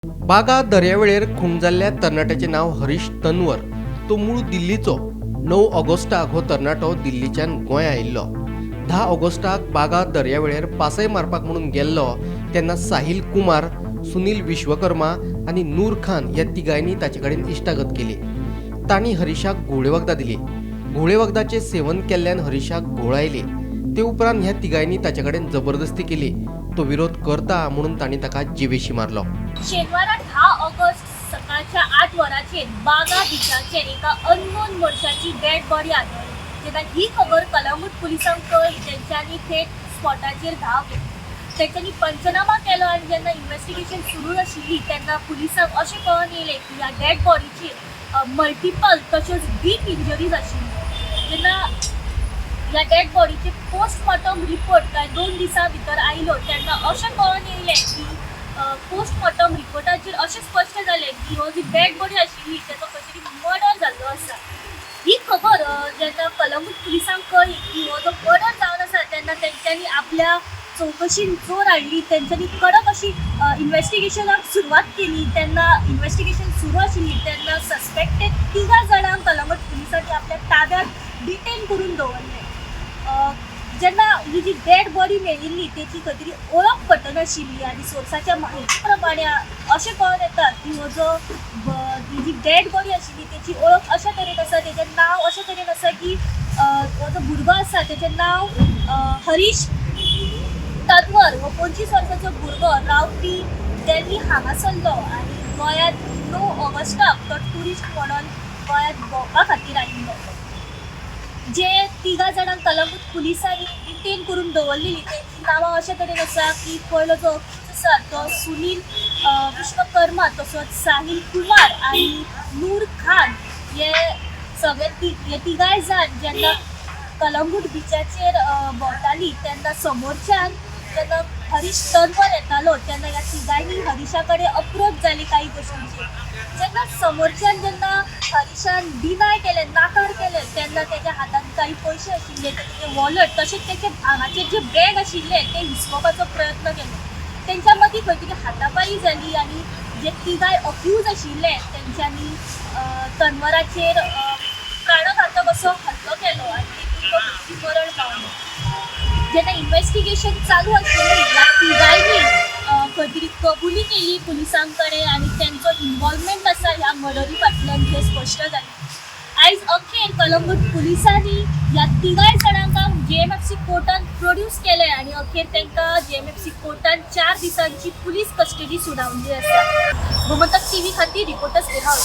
बागा दर्यावेळेर खून जाल्ल्या तरणाट्याचें नांव हरीश तन्वर. तो मूळ दिल्लीचो. 9 ऑगस्टाक हो तरणाटो दिल्लीच्यान गोंया आयिल्लो. 10 ऑगस्टाक बागा दर्यावेळेर पासय मारपाक म्हणून गेल्लो तेन्ना साहिल कुमार, सुनील विश्वकर्मा आनी नूर खान ह्या तिगांयनी ताचे कडेन इश्टागत केली. तांणी हरीशाक घुंवळे वखदां दिली. घुंवळे वखदाचें सेवन केल्ल्यान हरीशाक घुंवळ आयली. ते उपरांत ह्या तिगांयनी ताचे कडेन जबरदस्ती केली. तो विरोध करता म्हणून तांणी ताका जिवेशी मारलो. शेनवारा 10 ऑगस्ट सकाळच्या 8 वरांचेर बागा बिचाचेर एका अननोन मनशाची डेड बॉडी आदळ्ळी. जेन्ना ही खबर कलंगूट पुलिसांक कळ्ळी, तेंच्यांनी थेट स्पॉटाचेर धांव घेतली. तेंच्यांनी पंचनामा केलो आनी जेन्ना इन्वेस्टिगेशन सुरू आशिल्ली तेन्ना पुलिसांक अशें कळून येयलें की ह्या डेड बॉडीचेर मल्टिपल तश्योच डीप इंजरीज आशिल्ल्यो. जेन्ना ह्या डेड बॉडीचे पोस्टमॉर्टम रिपोर्ट कांय 2 दिसां भितर आयलो तेन्ना अशें कळून येयलें की पोस्टमॉर्टम रिपोर्टाचेर अशें स्पश्ट जालें की हो जी डेड बॉडी आशिल्ली तेचो खंय तरी मर्डर जाल्लो आसा. ही खबर जेन्ना कलंगूट पुलिसांक कळ्ळी की हो जो मर्डर जावन आसा तेन्ना तेंच्यांनी आपल्या चवकशीन जोर हाडली. तेंच्यांनी कडक अशी इन्वेस्टिगेशनाक सुरवात केली. तेन्ना इन्वेस्टिगेशन सुरू आशिल्ली तेन्ना सस्पेक्टेड तिगां जाणांक कलंगूट पुलिसांनी आपल्या ताब्यात डिटेन करून दवरले. जेन्ना ही जी डेड बॉडी मेळिल्ली तेची खंय तरी ओळख पटनाशिल्ली आनी सोर्साच्या माहिती प्रमाणे अशें कळून येता की हो जो ही जी डेड बॉडी आशिल्ली तेची ओळख अशा तरेन आसा, तेजें नांव अशे तरेन आसा की हो जो भुरगो आसा तेजें नांव हरीश तन्वर. हो 25 वर्साचो भुरगो रावपी दिल्ली हांगासरलो आनी गोंयांत 9 ऑगस्टाक तो ट्युरिस्ट म्हणून गोंयांत भोंवपा खातीर आयिल्लो. जे तिगां जाणांक कलंगूट पुलिसांनी डिटेन करून दवरलेली तेंची नांवां अशे तरेन आसा की पयलो जो अक्यूज आसा तो सुनील विश्वकर्मा, तसोच साहिल कुमार आनी नूर खान. हे सगळे हे तिगांय जाण जेन्ना कलंगूट बिचाचेर भोंवताली तेन्ना समोरच्यान जेन्ना हरीश तन्वर येतालो तेन्ना ह्या तिगांयनी हरीशा कडेन अप्रोच जाली काही गोश्टींचेर. जेन्ना समोरच्यान जेन्ना हरीशान डिनाय केलें, नाकार केलें, तेन्ना तेज्या हातांत काही पयशे आशिल्ले, तेजें वॉलेट तशेंच तेजे आंगाचेर जे बॅग आशिल्लें तें हिसकोवपाचो प्रयत्न केलो. तेंच्या मदीं खंय तरी हातापाई जाली आनी जे तिगांय अक्यूज आशिल्ले तेंच्यांनी तन्वराचेर प्राणघातक असो हल्लो केलो आनी तितून तो खंय तरी मरण पावलो. जेन्ना इन्वेस्टिगेशन चालू आशिल्ली ह्या तिगांयनी खंय तरी कबुली केली पुलिसां कडेन आनी तेंचो इन्वॉल्वमेंट आसा ह्या मर्डरी फाटल्यान हें स्पश्ट जालें. आयज अखेर कलंगूट पुलिसांनी ह्या तिगांय जाणांक JMFC कोर्टान प्रोड्यूस केले आनी अखेर तांकां JMFC कोर्टान 4 दिसांची पुलीस कस्टडी सुनावली आसा. गोमंतक टीव्ही खातीर रिपोर्टर स्नेहा.